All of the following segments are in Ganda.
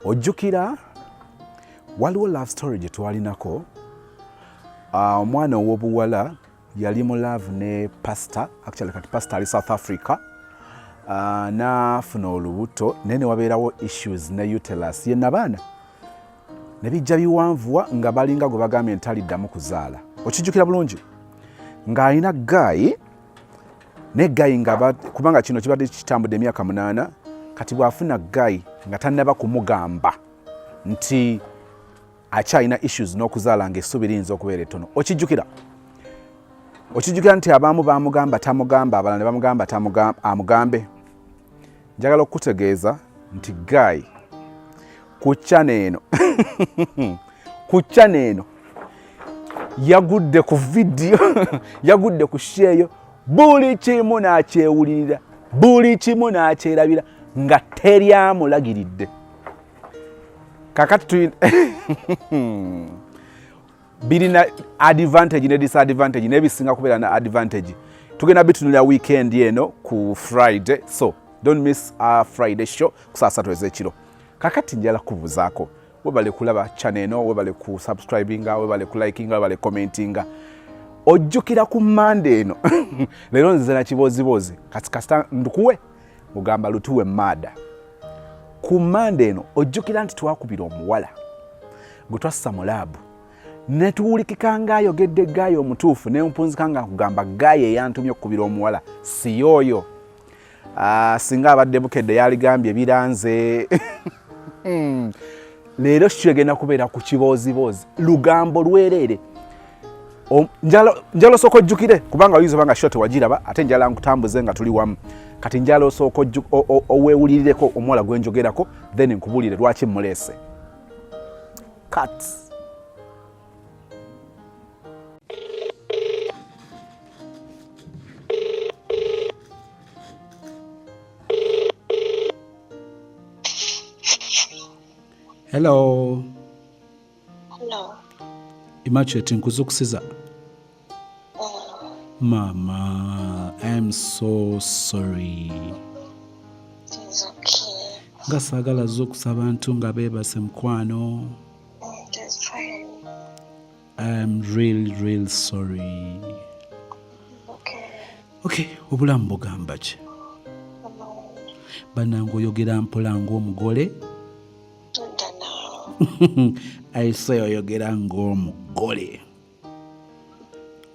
Ojjukira waliwo love story gye twalinako, omwana ow'obuwala yali mu love ne pastor, actually kati pastor ali South Africa, n'afuna olubuto naye ne wabeerawo issues ne uterus ye nabaana ne bijja biwanvuwa nga balinga gwe bagambye nti taliddamu kuzaala. Okijjukira bulungi ng'alina guy ne guy nga kubanga kino kibadde kitambudde emyaka 8, kati bw'afuna guy nga tannaba kumugamba nti akyalina issues n'okuzaala ng'essuubi liyinza okubeera ettono. Okijjukira? Okijjukira nti abamu bamugamba tamugamba, abalala ne bamugamba amugambe. Njagala okukutegeeza nti guy ku channel eno ku channel eno yagudde ku video, yagudde ku show, buli kimu n'akyewulirira, buli kimu n'akyerabira nga teri amulagiridde. Kakati birina advantage ne disadvantage, n'ebisinga kubeera na advantage. Tugenda bitunulira weekend eno ku Friday, so don't miss our Friday show ku saa 3 ez'ekiro. Kakati njala kubuuzaako, webale kulaba channel eno, webale ku subscribinga, webale ku likinga, webale commentinga. Ojjukira ku Monday eno leero nzize na kibooziboozi, kati kasita ndukuwe mugamba lutuwe mada. Ku Monday eno ojjukira nti twakubira omuwala gwe twassa mu lab ne tuwulikika ng'ayogedde guy omutuufu, ne mpunzika nga nkugamba guy eyantumye okukubira omuwala si y'oyo. Singa abadde Bukedde yaligambye biranze. Leero show egenda kubeera ku kibooziboozi, lugambo lwereere. Njala osooka ojjukire, kubanga oyinza oba nga show tewagiraba, ate njala nkutambuze nga tuli wamu. Kati njala osooka oweewulirireko omuwala gwe njogerako, then nkubuulire lwaki mmuleese. Cut. Hello. Hello. Immaculate, nkuzukusiza. Mama, I'm so sorry. It's okay. Nga saagala zuukusa abantu nga beebase, mukwano. It is fine. I'm really, really sorry. Okay. Okay, obulamu bugamba ki? Bannange, oyogera mpola ng'omugole. Nedda naawe. I say oyogera ng'omugole.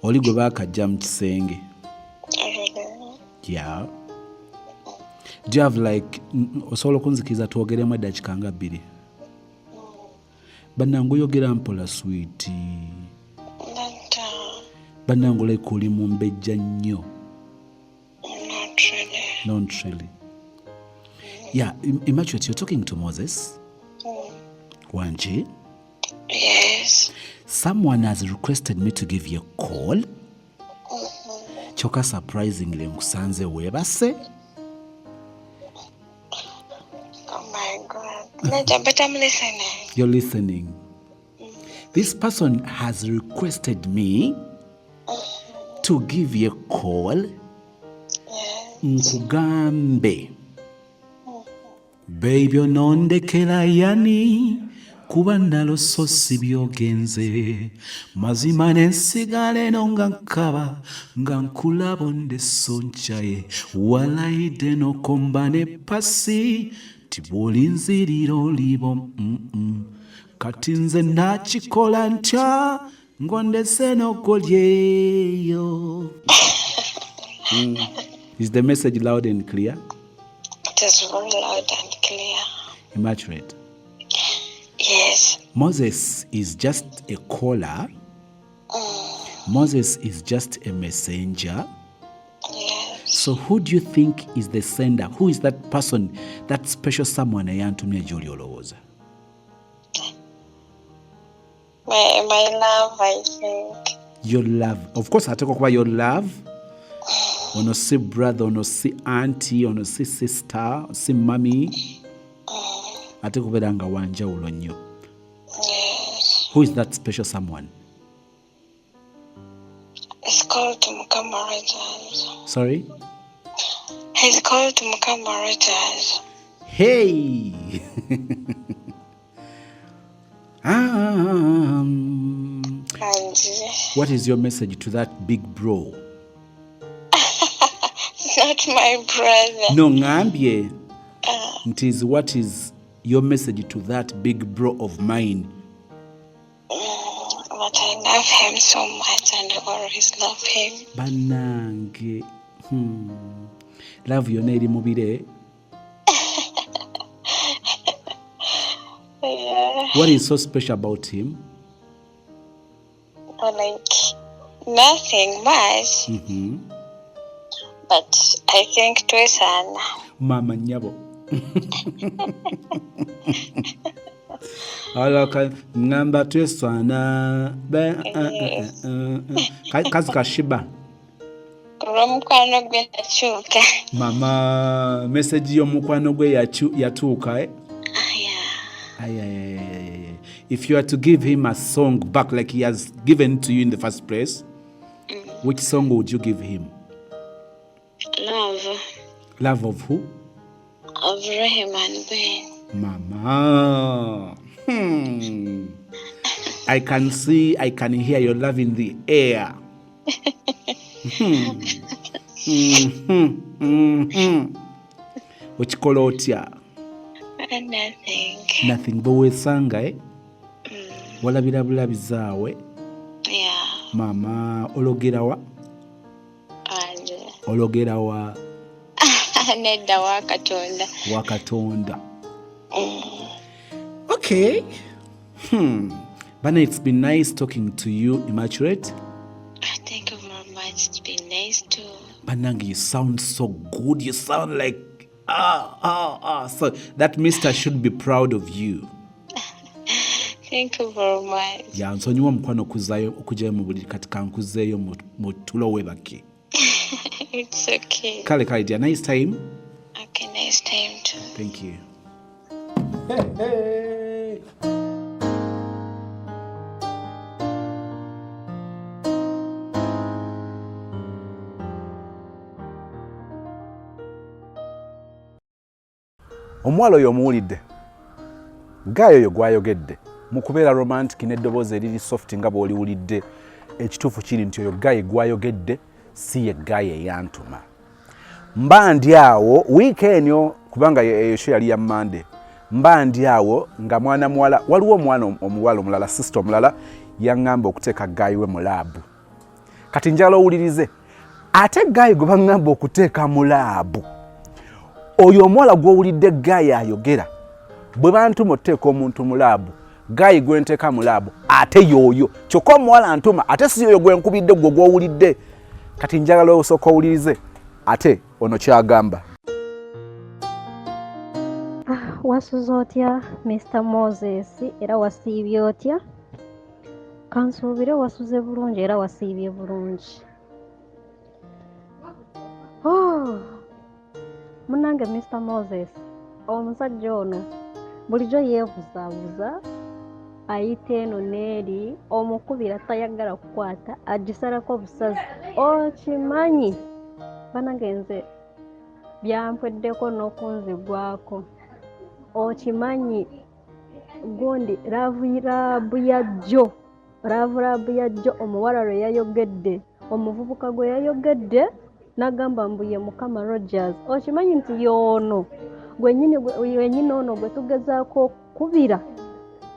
Oli gwe baakajja mu kisenge. Really? Yeah. Do you have like osobola okunzikiriza twogeremu eddakiika nga 2? Bannange, oyogera mpola, sweetie. Nedda. Bannange, oleka oli mumbejja nnyo. Not really. Not really. Yeah, Immaculate, you're talking to Moses. Wangi. Yes. Someone has requested me to give you a call. Kyokka surprisingly nkusanze weebase. Oh my God. Nedda, but I'm listening. You're listening. This person has requested me to give you a call. Nkugambe. Baby, onondekera yani, kuba nalo so si byogenze mazima nensigala eno nga nkaba nga nkulaba ondeso nkyaye walayidde nokomba ne pasi ti bw'olinzirira olibo Kati nze nakikola ntya ng'ondese n'ogolyeyo? Is the message loud and clear? It is very loud and clear. Immaculate. Yes. Moses is just a caller. Moses is just a messenger. So who do you think is the sender? Who is that person, that special someone eyantumye gy'oli olowooza? My love, I think. Your love. Of course, ateekwa okuba your love. Ono si brother, ono si auntie, ono si sister, si mummy. Ate kubeera nga wanjawulo nnyo. Yes. Who is that special someone? It's called Mukama Rogers. Sorry? He's called Mukama Rogers. Hey! Ah, Angie. What is your message to that big bro? Not my brother. No, ngambye nti is what is your message to that big bro of mine? But I love him so much and I always love him. Bannange. Love yonna eri mu bire. Yeah. What is so special about him? Or like nothing much. But I think twesana. Mama nnyabo. Alaka ngamba twesaana. Yes. Kazi kashiba. Olw'omukwano gwe nakyuka. Mama message y'omukwano gwe yatuuka eh? Ah, yeah. Ay, ay, ay, ay, ay, ay. If you are to give him a song back like he has given to you in the first place, which song would you give him? Love Love of who? of Rehema and Ben. Mama. I can see, I can hear your love in the air. Okikola otya? Nothing. Nothing. Bwe weesanga, eh? Walabira bulabizaawe. Yeah. Mama, ologera wa? And Ologera wa? nedda wa Katonda. Wa Katonda. Okay. Bana, it's been nice talking to you, Immaculate. Thank you very much. It's been nice too. Banange, you sound so good. You sound like So that mister should be proud of you. Thank you very much. Ya nsonyiwa omukwano okuzaayo okugyayo mu buliri kati kankuzeeyo mu tulo weebake. It's okay. Kale kale dear, nice time. Okay, nice time too. Thank you. Hey, hey. Omuwala oyo omuwulidde, gaayo oyo gwayogedde mu kubeera romantic n'eddoboozi eriri soft nga bw'oliwulidde. Ekituufu kiri nti oyo gaayi gwayogedde si ye gaayi eyantuma. Mba ndi awo wiiki eno, kubanga eyo show yali ya Mande, mba ndi awo nga mwana muwala, waliwo omwana omuwala omulala, sister omulala yaŋŋamba okuteeka gaayi we mu laabu. Kati njagala owulirize ate gaayi gwe baŋŋamba okuteeka mu laabu. Oyo omuwala gw'owulidde gaayi ayogera, bwe bantuma otuteeka omuntu mu laabu, gaayi gwe nteeka mu laabu ate y'oyo. Kyokka omuwala ntuma ate si y'oyo gwe nkubidde, gwe gw'owulidde. Kati njagala osooka owulirize ate ono ky'agamba. Wasuze otya Mr Moses, era wasiibye otya? Kansuubire wasuze bulungi era wasiibye bulungi. Oh, munnange Mr Moses, omusajja ono bulijjo yeebuzaabuza, ayita eno n'eri, omukubira tayagala kukwata, agisalako busazi. Okimanyi bannange nze byampweddeko n'okunzigwako. Okimanyi gundi laavu laabu ya jjo, laavu laabu ya jjo omuwala lwe yayogedde, omuvubuka gwe yayogedde n'agamba mbu ye Mukama Rogers. Okimanyi nti y'ono gwennyini ono gwe tugezaako okukubira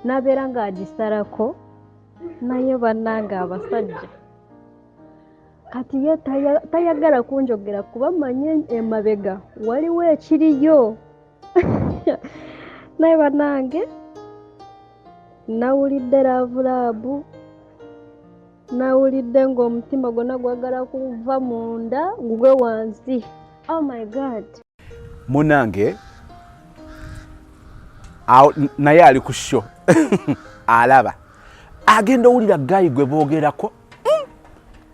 n'abeera ng'agisalako. Naye bannange abasajja kati ye tayagala kunjogera kuba mmanyi emabega waliwo ekiriyo. Naye bannange nawulidde laavu laabu, nawulidde ng'omutima gwonna gwagala kuva munda gugwe wansi. Oh my God. Munnange naye ali ku show alaba agenda owulira gaayi gwe boogerako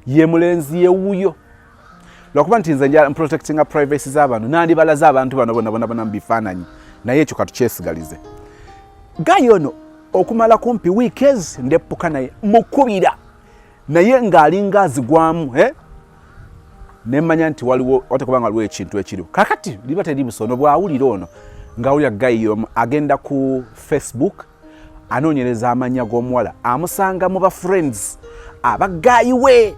ye mulenzi yewuyo. Lwakuba nti nze njala protectinga privacy z'abantu, nandibalaze abantu bano bonna bonna bonna mu bifaananyi, naye ekyo katukyesigalize. Gaayi ono okumala kumpi weekends ndeppuka naye mukubira naye ng'alinga azigwamu, eh? Nemmanya nti waliwo wate kubanga waliwo ekintu ekiriwo. Kakati liba teri busono bw'awulira ono ng'awulira gayi y'omu agenda ku Facebook. Anoonyereza amannya g'omuwala, amusanga mu ba friends aba guy we.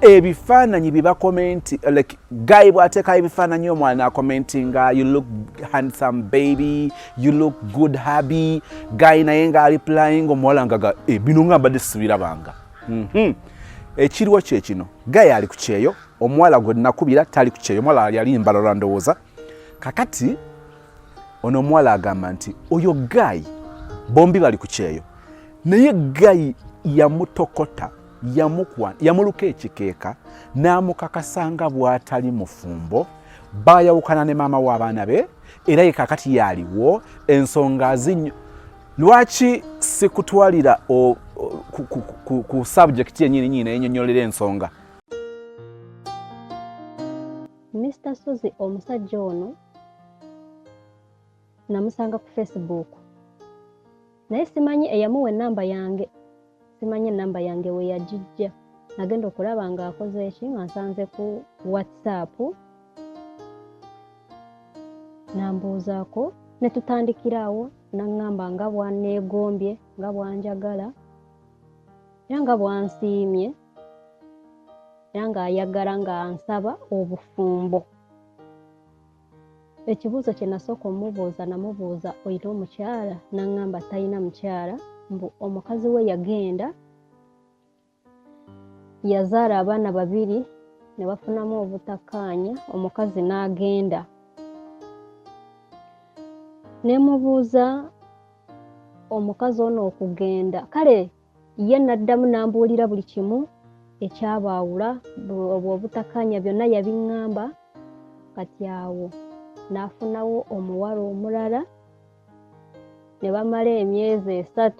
Ebifaananyi bye bakomenti, like guy bw'ateekayo ebifaananyi, omwana n'akomentinga, "You look handsome, baby. You look good, hubby." Guy naye ng'areplying, omuwala nga ga bino nga mbadde sibirabanga. Ekiriwo kye kino: guy ali ku kyeyo, omuwala gwe nakubira tali ku kyeyo, omuwala yali Mbarara ndowooza. Kakati ono omuwala agamba nti oyo guy, bombi bali ku kyeyo, naye guy yamutokota, yamukwa, yamuluka ekikeeka n'amukakasa nga bw'atali mufumbo, bayawukana ne maama w'abaana be, era ye kakati yaliwo ensonga azinyo. Lwaki sikutwalira ku subject yennyini nyini enyonyolera ensonga? Mr Sozi, omusajja ono namusanga ku Facebook, naye simanyi eyamuwa enamba yange, simanyi enamba yange we yagijja. Nagenda okulaba ng'akoze eki, nga nsanze ku WhatsApp, nambuuzaako ne tutandikira awo. Naŋŋamba nga bwanneegombye, nga bwanjagala, era nga bwansiimye, era ng'ayagala ng'ansaba obufumbo. Ekibuuzo kye nasooka omubuuza, namubuuza, "Olina omukyala?" Naŋŋamba talina mukyala, mbu omukazi we yagenda, yazaala abaana babiri ne bafunamu obutakkaanya, omukazi n'agenda. Ne mubuuza omukazi ono okugenda, kale ye n'addamu n'ambuulira buli kimu ekyabaawula, obwo obutakkaanya byonna yabiŋŋamba. Kati awo n'afunawo omuwala omulala ne bamala emyezi 3,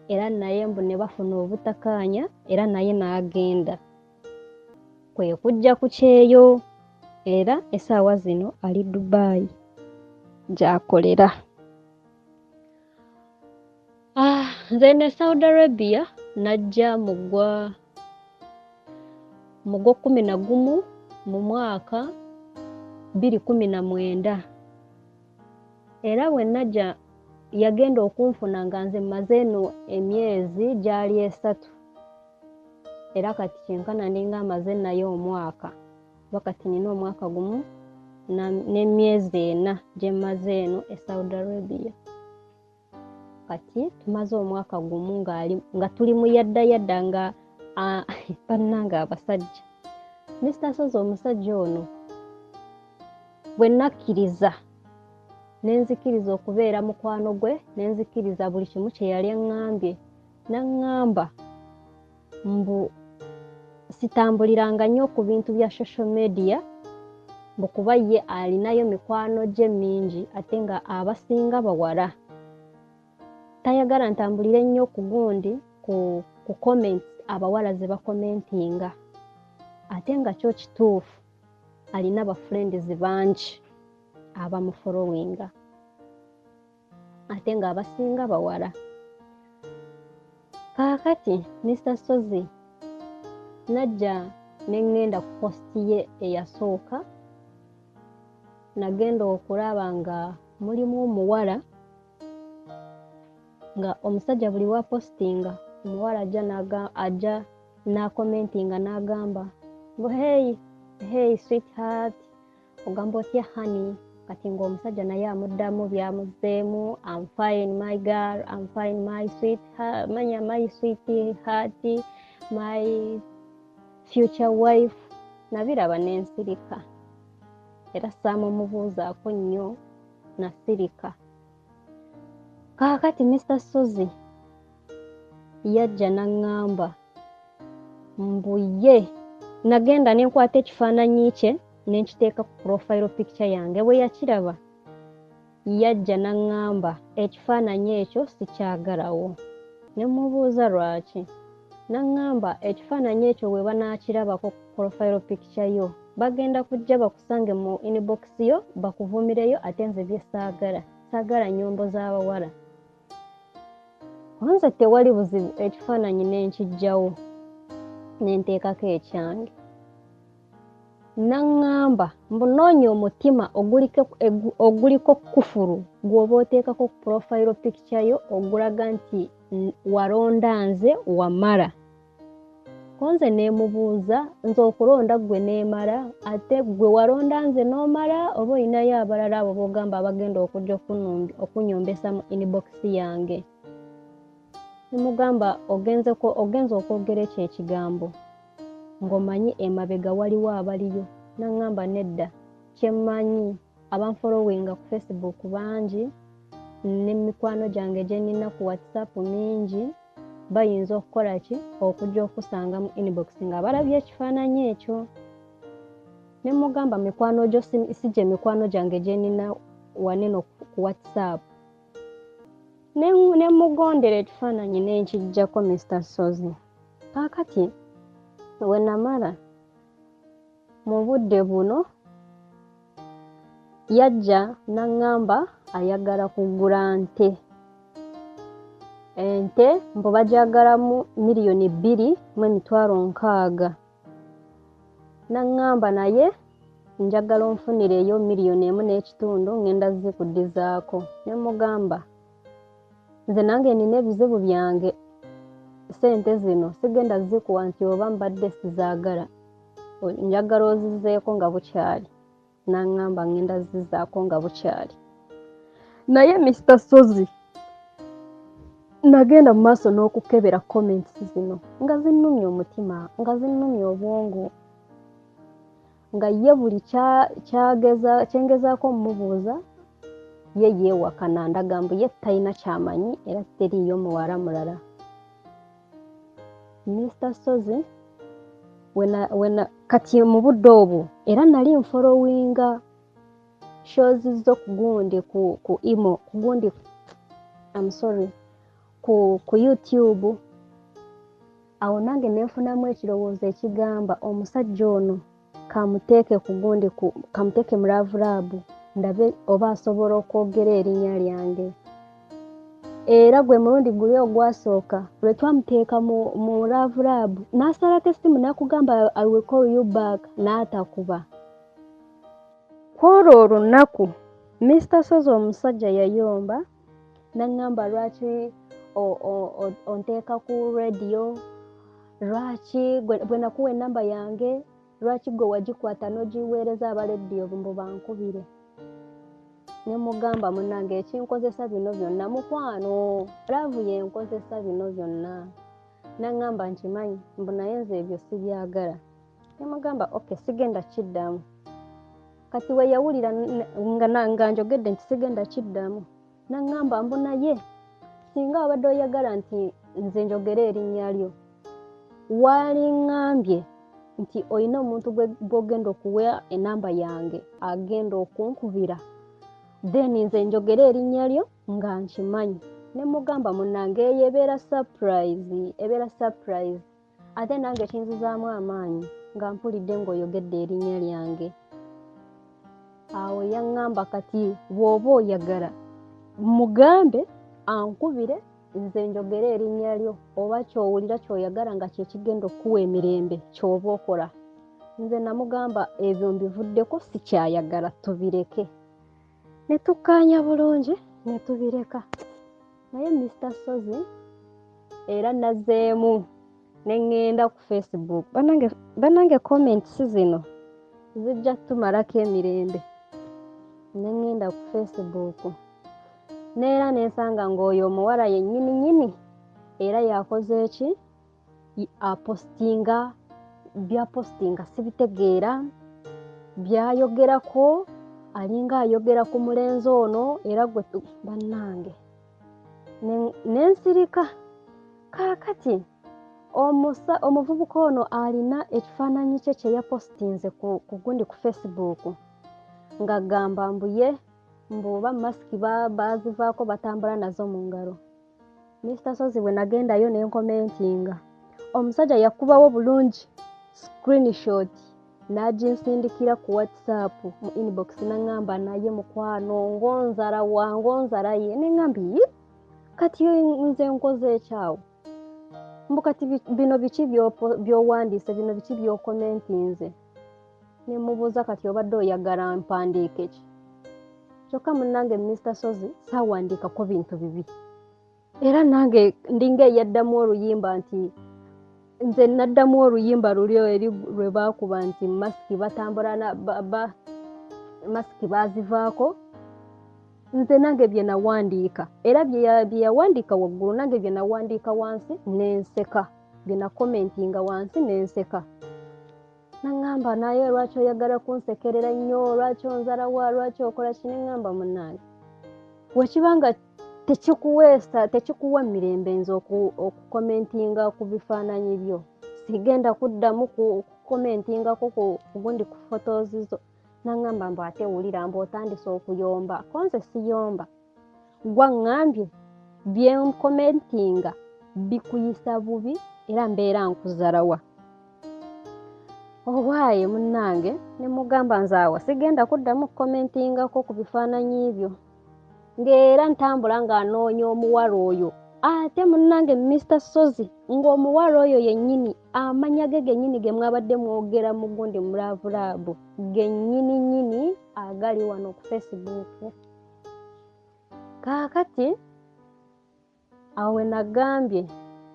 era naye mbu ne bafuna obutakkaanya, era naye n'agenda. Kwe kujja ku kyeyo, era essaawa zino ali Dubai gy'akolera. Ah, nze ne Saudi Arabia najja mu gwa mu gw'okkumi na gumu mu mwaka 2019, era bwe najja yagenda okunfuna nga nze mmaze eno emyezi gyali 3, era kati kyenkana ndinga amaze naye omwaka, kuba kati nina omwaka gumu n'emyezi 4 gye mmaze eno e Saudi Arabia. Kati tumaze omwaka gumu ng'ali nga tuli mu yadda yadda nga bannange abasajja. Mr Sozi, omusajja ono bwe nakkiriza ne nzikiriza okubeera mukwano gwe, ne nzikiriza buli kimu kye yali aŋŋambye, n'aŋŋamba mbu sitambuliranga nnyo ku bintu bya social media, mbu kuba ye alinayo mikwano gye mingi ate nga abasinga bawala, tayagala ntambulire nnyo ku gundi ku comments abawala ze bakomentinga, ate nga kyo kituufu, alina ba friends bangi abamufollowinga ate ng'abasinga bawala. Kaakati Mr Sozi najja ne ŋŋenda ku post ye eyasooka, nagenda okulaba nga mulimu omuwala, nga omusajja buli wapostinga omuwala ajja ajja n'akomentinga n'agamba mbu, "Hey, hey sweetheart, ogamba otya honey?" Kati ng'omusajja naye amuddamu byamuzzeemu, "I'm fine, my girl, I'm fine, my sweet, manya my sweet heart, my future wife." Nabiraba n'ensirika, era saamumubuuzaako nnyo, nasirika. Kaakati Mr Sozi yajja n'aŋŋamba mbu ye nagenda ne nkwata ekifaananyi kye ne nkiteeka ku profile picture yange. Bwe yakiraba yajja n'aŋŋamba ekifaananyi ekyo sikyagalawo. Ne mubuuza lwaki, n'aŋŋamba ekifaananyi ekyo bwe banaakirabako ku profile picture yo bagenda kujja bakusange mu inbox yo bakuvumireyo, ate nze bye saagala, saagala nnyombo z'abawala. Nze tewali buzibu, ekifaananyi ne nkiggyawo ne nteekako ekyange. Naŋŋamba mbu noonya omutima oguliko kufuru gw'oba oteekako profile picture yo ogulaga nti walonda nze wamala. Ko nze neemubuuza nze okulonda ggwe neemala, ate ggwe walonda nze n'omala oba olinayo abalala abo b'ogamba abagenda okujja okunyombesa mu inbox yange. Nemugamba ogenze okwogera ekyo ekigambo ng'omanyi emabega waliwo abaliyo. Naŋŋamba nedda, kyemmanyi abanfollowinga ku Facebook bangi ne mikwano gyange gye nnina ku WhatsApp mingi, bayinza okukola ki okujja okusanga mu inbox nga balabye ekifaananyi ekyo. Ne mugamba mikwano gyo si gye mikwano gyange gye nnina waneno ku WhatsApp. Ne mugondera ekifaananyi ne nkiggyako Mr. Ssozi. Kaakati we namala mu budde buno yajja n'aŋŋamba ayagala kugula nte. Ente mbu bagyagalamu 2,260,000. N'aŋŋamba naye njagala onfunireyo 1.5 million ngenda zikuddizaako. Ne mugamba nze nange nina ebizibu byange, ssente zino sigenda zikuwa nti oba mbadde sizaagala, njagala ozizzeeko nga bukyali. N'aŋŋamba ngenda zizzaako nga bukyali. Naye Mr. Ssozi nagenda mu maaso n'okukebera comments zino nga zinnumya omutima, nga zinnumya obwongo, nga ye buli kyengezaako mmubuuza ye yeewakana, ndaga mbu ye talina ky'amanyi era teriiyo muwala mulala. Mr. Ssozi wena kati mu budde obwo era nali nfollowinga shows zo ku gundi ku imo ku gundi, I'm sorry, ku YouTube. Awo nange nenfunamu ekirowoozo ekigamba omusajja ono kamuteeke ku gundi, kamuteeke mu Love Lab ndabe oba asobola okwogera erinnya lyange. Era gwe mulundi guli ogwasooka lwe twamuteeka mu Love Lab n'asalako essimu n'akugamba I will call you back, n'atakuba. Kwolwo olunaku Mr. Ssozi omusajja yayomba n'aŋŋamba lwaki onteeka ku radio, lwaki bwe nakuwa ennamba yange lwaki gwe wagikwata n'ogiweereza aba rediyo mbu bankubire. Ne mugamba munnange ekinkozesa bino byonna mukwano, love yenkozesa bino byonna. N'aŋŋamba nkimanyi mbu naye nze ebyo sibyagala. Ne mugamba okay, sigenda kiddamu. Kati we yawulira nga njogedde nti sigenda kiddamu, n'aŋŋamba mbu naye singa wabadde oyagala nti nze njogere erinnya lyo, waliŋŋambye nti olina omuntu gw'ogenda okuwa ennamba yange agenda okunkubira, then nze njogere erinnya lyo nga nkimanyi. Ne mugamba munnange eyo ebeera surprise, ebeera surprise, ate nange kinzizaamu amaanyi nga mpulidde ng'oyogedde erinnya lyange. Awo yaŋŋamba kati bw'oba oyagala mugambe ankubire nze njogere erinnya lyo, oba ky'owulira ky'oyagala nga kye kigenda okukuwa emirembe ky'oba okola. Nze namugamba ebyo mbivuddeko, sikyayagala, tubireke. Ne tukkaanya bulungi ne tubireka. Naye Mr. Ssozi era nazzeemu ne ŋŋenda ku Facebook. Bannange comments zino zijja tumalako emirembe. Ne ŋŋenda ku Facebook neera nensanga ng'oyo omuwala yennyini nnyini era yakoze ki, apostinga byapostinga sibitegeera, byayogerako alinga ayogera ku mulenzi ono era gwe bannange nensirika. Kaakati omuvubuka ono alina ekifaananyi kye kye yapostinze ku gundi ku Facebook ng'agamba mbu ye mbu oba masiki baazivaako batambula nazo mu ngalo. Mr. Ssozi bwe nagendayo ne nkomentinga, omusajja yakubawo bulungi screenshot n'aginsindikira ku WhatsApp mu inbox n'aŋŋamba naye mukwano ng'onzala wa ng'onzala ye. Ne ŋŋamba yi kati nze nkoze ekyawo, mbu kati bino biki by'owandiise, bino biki by'okomentinze. Ne mubuuza kati obadde oyagala mpandiike ki? Kyokka munnange Mr. Sozi saawandiikako bintu bibi. Era nange ndinga eyaddamu oluyimba nti nze naddamu oluyimba luli eri lwe baakuba nti masiki batambula na ba masiki baazivaako. Nze nange bye nawandiika era bye yawandiika waggulu nange bye nawandiika wansi n'enseka, bye nakomentinga wansi n'enseka. Naŋŋamba naye lwaki oyagala kunsekerera nnyo, lwaki onzalawa, lwaki okola ki? Ne ŋŋamba munnange bwe kiba nga tekikuweesa, tekikuwa mirembe nze okukomentinga ku bifaananyi byo, sigenda kuddamu kukomentingako ku gundi ku photos zo. Naŋŋamba mbu ate wulira mbu otandise okuyomba. Ko nze siyomba, gwaŋŋambye bye nkomentinga bikuyisa bubi era mbeera nkuzalawa. Owaaye munnange ne mugamba nze awo sigenda kuddamu kukomentingako ku bifaananyi byo. Ng'era ntambula ng'anoonya omuwala oyo. Ate munnange Mr. Sozi ng'omuwala oyo yennyini amannya ge gennyini ge mwabadde mwogera mu gundi mu love lab gennyini nnyini agali wano ku Facebook. Kaakati awo we nagambye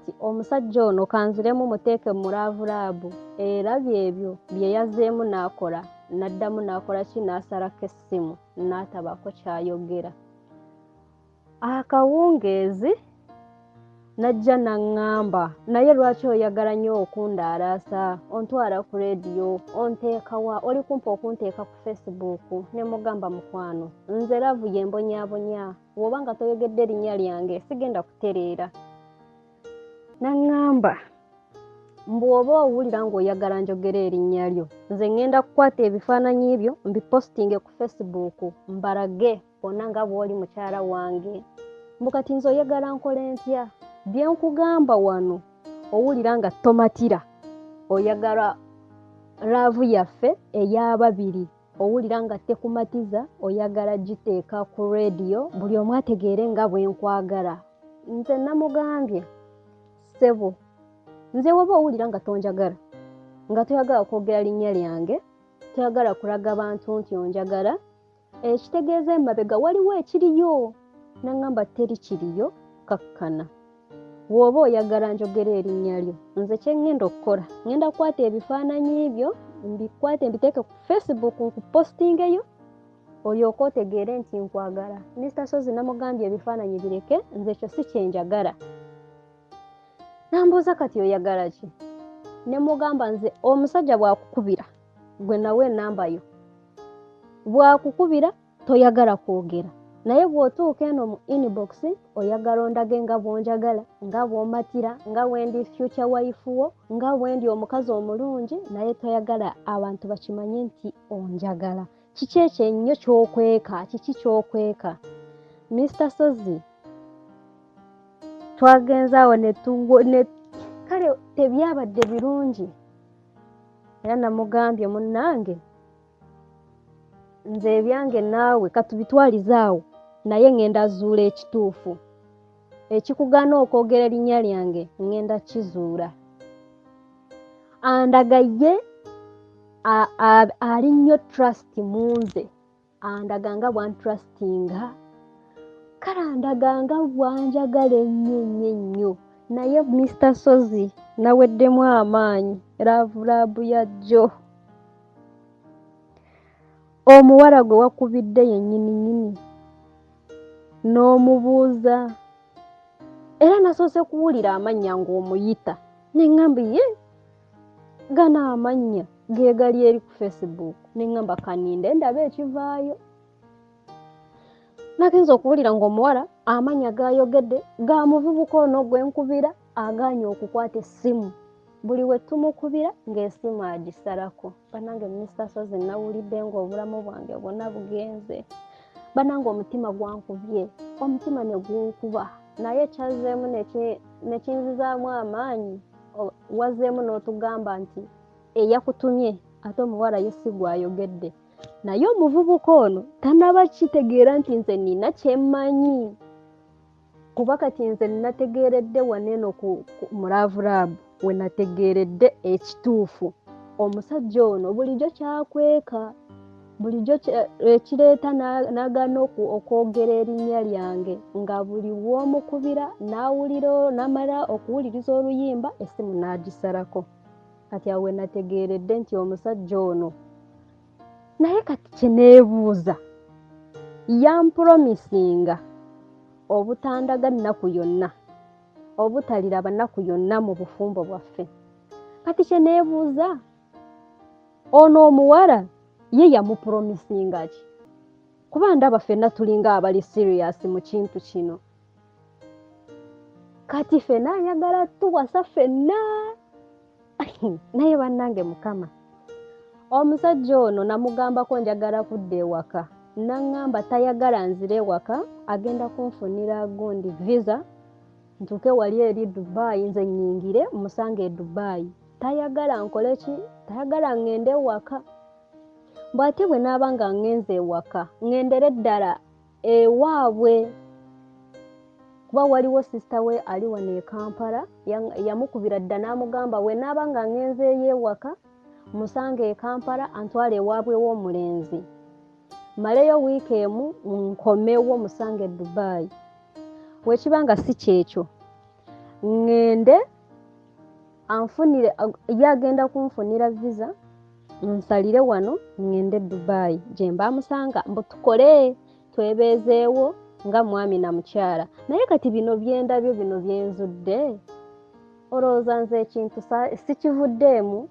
nti omusajja ono kanziremu muteeke mu love lab, era byebyo bye yazzeemu n'akola, n'addamu n'akola ki, n'asalako essimu n'atabaako ky'ayogera. Akawungeezi n'ajja n'aŋŋamba naye lwaki oyagala nnyo okundaalaasa, ontwala ku leediyo, onteeka wa, oli kumpi okunteeka ku Facebook. Ne mugamba mukwano nze love ye mbonyaabonya, bw'oba nga toyogedde erinnya lyange sigenda kutereera. N'aŋŋamba mbu oba owulira ng'oyagala njogere erinnya lyo, nze ŋŋenda kukwata ebifaananyi byo mbipositinge ku Facebook mbalage bonna nga bw'oli mukyala wange. Mbu kati nze oyagala nkole ntya? Bye nkugamba wano owulira nga tomatira, oyagala love yaffe ey'ababiri owulira nga tekumatiza, oyagala giteeka ku leediyo buli omu ategeere nga bwe nkwagala. Nze namugambye ssebo, nze woba owulira nga tonjagala, nga toyagala kwogera linnya lyange, toyagala kulaga bantu nti onjagala, ekitegeeza emabega waliwo ekiriyo. Naŋŋamba teri kiriyo, kakkana. Bw'oba oyagala njogere erinnya lyo, nze kye ŋŋenda okukola, ŋŋenda kukwata ebifaananyi byo mbikwate mbiteeke ku Facebook nkupositingeyo olyoke otegeere nti nkwagala. Mr. Sozi namugambye ebifaananyi bireke, nze ekyo si kye njagala. Nambuuza kati oyagala ki? Ne mugamba nze omusajja bw'akukubira, gwe nawe ennamba yo, bw'akukubira toyagala kwogera, naye bw'otuuka eno mu inbox oyagala ondage nga bw'onjagala, nga bw'omatira, nga bwendi future wife wo, nga bwendi omukazi omulungi, naye toyagala abantu bakimanye nti onjagala. Kiki ekyo ennyo ky'okweka? Kiki ky'okweka? Mr. Sozi twagenze awo ne kale tebyabadde birungi. Era namugambye munnange nze ebyange naawe katubitwalize awo, naye ŋŋenda zuula ekituufu ekikugaana okwogera erinnya lyange, ŋŋenda kizuula. Andaga ye ali nnyo trust mu nze, andaga nga bwantrustinga, kale andaga nga bwanjagala ennyo ennyo ennyo. Naye Mr. Sozi naweddemu amaanyi. Love lab ya jjo omuwala gwe wakubidde yennyini nnyini n'omubuuza, era nasoose kuwulira amannya ng'omuyita, ne ŋŋamba ye gano amannya ge gali eri ku Facebook. Ne ŋŋamba kaninde ndabe ekivaayo. Nagenza okuwulira ng'omuwala amannya g'ayogedde ga muvubuka ono gwe nkubira agaanye okukwata essimu. Buli we tumukubira ng'essimu agisalako. Bannange Mr. Sozi nawulidde ng'obulamu bwange bwonna bugenze. Bannange omutima gwankubye, omutima ne gunkuba, naye kyazzeemu ne kinzizaamu amaanyi. Wazzeemu n'otugamba nti eyakutumye ate omuwala ye si gw'ayogedde, naye omuvubuka ono tannaba kitegeera nti nze nina kye mmanyi, kuba kati nze nategeeredde wano eno mu love lab we nategeeredde ekituufu. Omusajja ono bulijjo kyakweka, bulijjo ekireeta n'agaana okwogera erinnya lyange, nga buli w'omukubira n'awulira, n'amala okuwuliriza oluyimba, essimu n'agisalako. Kati awo we nategeeredde nti omusajja ono. Naye kati kye neebuuza, yampulomisinga obutandaga nnaku yonna, obutaliraba nnaku yonna mu bufumbo bwaffe. Kati kye neebuuza, ono omuwala ye yamupulomisinga ki? Kuba ndaba ffenna tulinga abali serious mu kintu kino. Kati ffenna ayagala tuwasa ffenna. Naye bannange Mukama, omusajja ono namugambako njagala kudda ewaka, naŋŋamba tayagala nzire ewaka, agenda kunfunira gundi visa ntuuke wali eri Dubai, nze nnyingire musange e Dubai. Tayagala nkole ki? Tayagala ŋŋende ewaka. Bw'ate bwe naaba nga ŋŋenze ewaka, ŋŋendere ddala ewaabwe, kuba waliwo sisita we ali wano e Kampala, yamukubira dda n'amugamba bwe naaba nga ŋŋenzeeyo ewaka musange e Kampala antwale ewaabwe w'omulenzi, mmaleyo wiiki emu nkomewo musange e Dubai. Bwe kiba nga si kyekyo, ŋŋende anfunire, ye agenda kunfunira visa nsalire wano ŋŋende Dubai gye mba musanga, mbu tukole twebeezeewo nga mwami na mukyala. Naye kati bino byendabye, bino byenzudde, olowooza nze ekintu sikivuddeemu?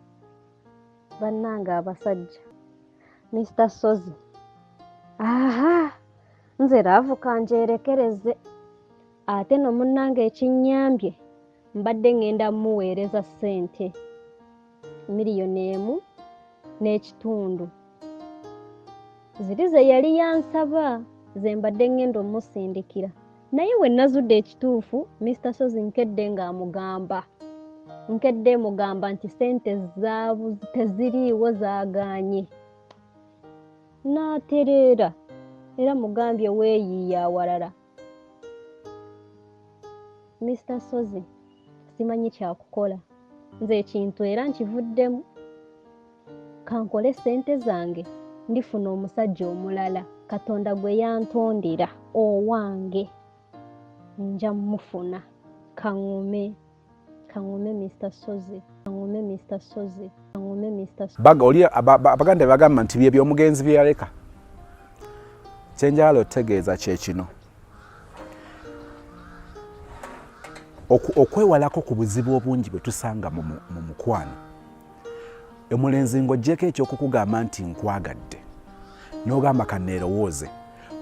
Bannange abasajja, Mr Sozi, aha, nze love kanjerekereze. Ate no munnange ekinnyambye, mbadde ŋŋenda mmuweereza ssente 1.5 miliyoni ziri ze yali yansaba, ze mbadde ŋŋenda omusindikira. Naye we nazudde ekituufu, Mr Sozi nkedde ng'amugamba, nkedde mugamba nti ssente zaabu teziriiwo, zaagaanye. N'atereera era mugambye weeyiiya awalala. Mr Sozi, simanyi kyakukola nze, ekintu era nkivuddemu. Kankole ssente zange, ndifuna omusajja omulala Katonda gwe yantondera owange, nja mufuna. Kaŋŋume, kaŋŋume Mr Sozi, kaŋŋume Mr Sozi, kaŋŋume Mr. Baga oli Abaganda bagamba nti bye byomugenzi bye yaleka. Kyenjagala otegeeza kye kino: okwewalako ku buzibu obungi bwe tusanga mu mukwano, omulenzi ng'oggyeko ekyokukugamba nti nkwagadde, n'ogamba kanneerowooze.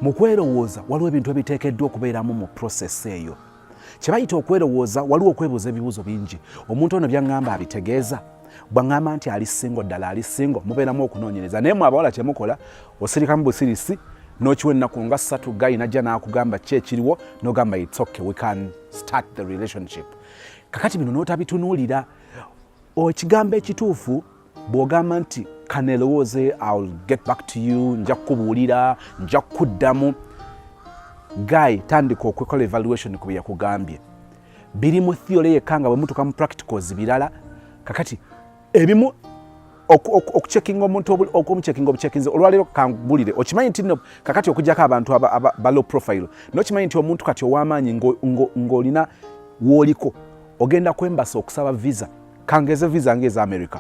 Mu kwerowooza waliwo ebintu ebiteekeddwa okubeeramu mu process eyo kye bayita okwerowooza. Waliwo okwebuuza ebibuuzo bingi: omuntu ono byaŋŋamba abitegeeza? Bwaŋŋamba nti ali single, ddala ali single? Mubeeramu okunoonyereza. Naye mwe abawala kyemukola, osirikamu busirisi n'okiwa ennaku nga 3, guy najja n'akugamba ki ekiriwo, n'ogamba it's okay, we can start the relationship. Kakati bino n'otabitunuulira. Ekigambo ekituufu, bw'ogamba nti kanerowooze, I'll get back to you, nja kukubuulira, nja kukuddamu, guy tandika okukola evaluation ku bye yakugambye. Biri mu theory yekka, nga bwe mutuuka mu practicals birala. Kakati ebimu okucheckinga omuntu, okumucheckinga obucheckinze. Olwaleero kangulire, okimanyi nti nno kakati okujjako abantu ba low profile, nokimanyi nti omuntu kati ow'amaanyi ng'olina w'oliko, ogenda kwembasa okusaba visa, kangeze visa ng'eza America,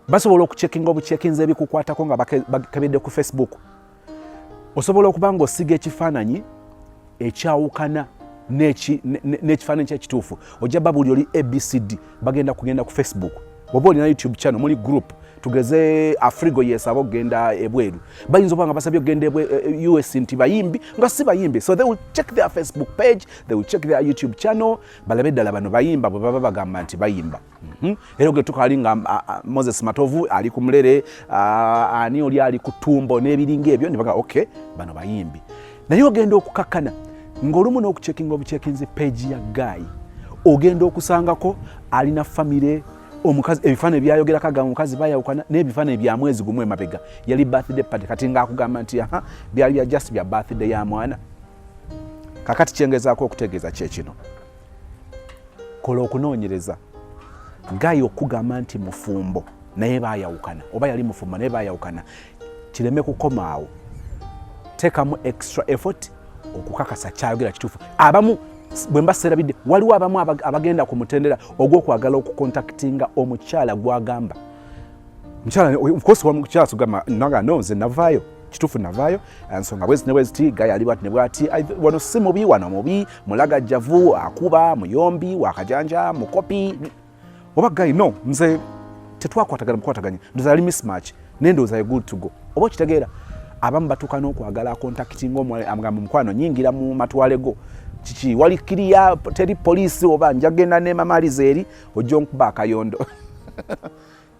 basobola okucheckinga obucheckinze ebikukwatako nga bakebedde ku Facebook. Osobola okuba ng'osiga ekifaananyi ekyawukana n'ekifaananyi kyekituufu, ojja babuuli oli ABCD, bagenda kugenda ku Facebook. Oba olina YouTube channel, muli group, tugeze Afrigo yesaba okugenda ebweru, bayinza okuba nga basabye okugenda US nti bayimbi, nga si bayimbi. So they will check their Facebook page, they will check their YouTube channel, balabe ddala bano bayimba bwe baba bagamba nti bayimba. Era oge tukali nga Moses Matovu ali ku mulere, ani oli ali ku tumbo n'ebiringa ebyo, ne baga okay, bano bayimbi. Naye ogenda okukakkana ng'olumu n'okucheckinga obucheckinzi page ya guy, ogenda okusangako alina famire, omukazi, ebifaananyi byayogerako agamba omukazi bayawukana, n'ebifaananyi bya mwezi gumu emabega yali birthday party. Kati ng'akugamba nti aha, byali bya just bya birthday ya mwana. Kakati kyengezaako okutegeeza kyekino: kola okunoonyereza. Guy okugamba nti mufumbo, Naye bayawukana, oba yali mufumbo naye bayawukana. Kireme kukoma awo, teekamu extra effort okukakasa kyayogera kituufu. Abamu bwe mba seerabidde, waliwo abamu abagenda ku mutendera ogw'okwagala okucontactinga omukyala gwagamba mukyala. Of course, mukyala tugamba naga, "No, nze navaayo, kituufu navaayo, ensonga bwezi ne bweziti, guy ali bwati ne bwati. Wano si mubi, wano mubi, mulagajjavu, akuba, muyombi, wakajanja, mukopi." Oba guy, "No, nze tetwakwatagana mukwataganya, ndoza yali mismatch, naye ndowooza ye good to go." Oba okitegeera, abamu batuuka n'okwagala acontactinga omuwala, amugamba, "Mukwano, nyingira mu matwale go, kiki, wali kiriya, teri poliisi, oba njagenda ne mamaliza eri ojja onkuba akayondo."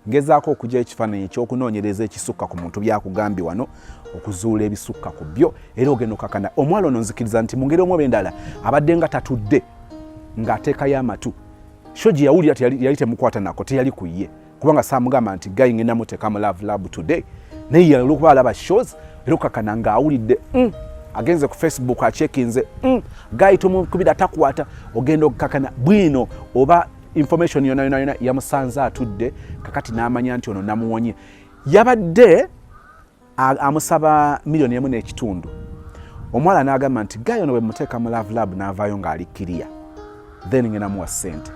Ngezaako okugya ekifaananyi ekyokunoonyereza ekisukka ku muntu byakugambye wano, okuzuula ebisukka ku byo, era ogenda okakana omuwala ono. Nzikiriza nti mu ngeri omu oba endala abadde nga tatudde ng'ateekayo amatu. Show gye yawulira yali temukwata nako, teyali ku ye, kubanga saamugamba nti guy ngenda muteeka mu love lab today, naye olwokuba alaba shows era okakana ng'awulidde, agenze ku Facebook, acheckinze, guy tumukubira takwata. Ogenda okukakana bwino oba information yona yona yona yamusanze atudde kakati, n'amanya nti ono namuwonye. Yabadde amusaba 1.5 miliyoni. Omuwala n'agamba nti guy ono bwe muteeka mu love lab n'avaayo ng'ali clear, then ngenda muwa ssente.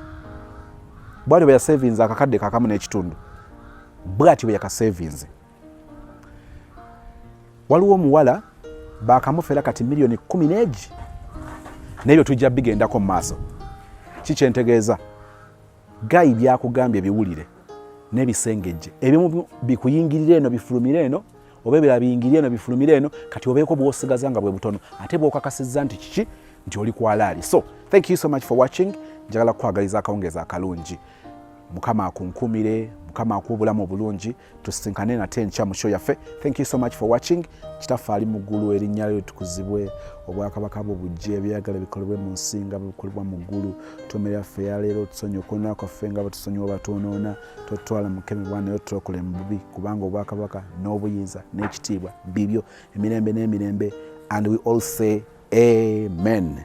Bwatyo bwe yasavinze akakadde kakamu n'ekitundu, bwatyo bwe yakasavinze. Waliwo omuwala bakamufera kati 10 miliyoni n'egi, n'ebyo tujja bigendako mu maaso. Kikyentegeeza, guy byakugambye biwulire n'ebisengejje, ebimu bikuyingirira eno bifulumire eno, oba ebirala biyingirire eno bifulumire eno. Kati obeeko bwosigaza nga bwe butono, ate bwokakasizza nti kiki, nti oli kwalaali. So thank you so much for watching. Njagala kukwagaliza akawungeezi akalungi. Mukama akunkumire, Mukama akuwa obulamu obulungi. Tusisinkane nate enkya mu show yaffe. Thank you so much for watching. Kitaffe ali mu ggulu, erinnya lyo litukuzibwe, obwakabaka bwo bujje, ebyagala bikolebwe mu nsi nga bwe bikolebwa mu ggulu. Emmere yaffe eyaleero, tusonyiwe okwonoona kwaffe nga bwe tusonyiwa batwonoona. Totutwala mu kukemebwa, naye otulokole mu bubi, kubanga obwakabaka n'obuyinza n'ekitiibwa bibyo emirembe n'emirembe. And we all say amen.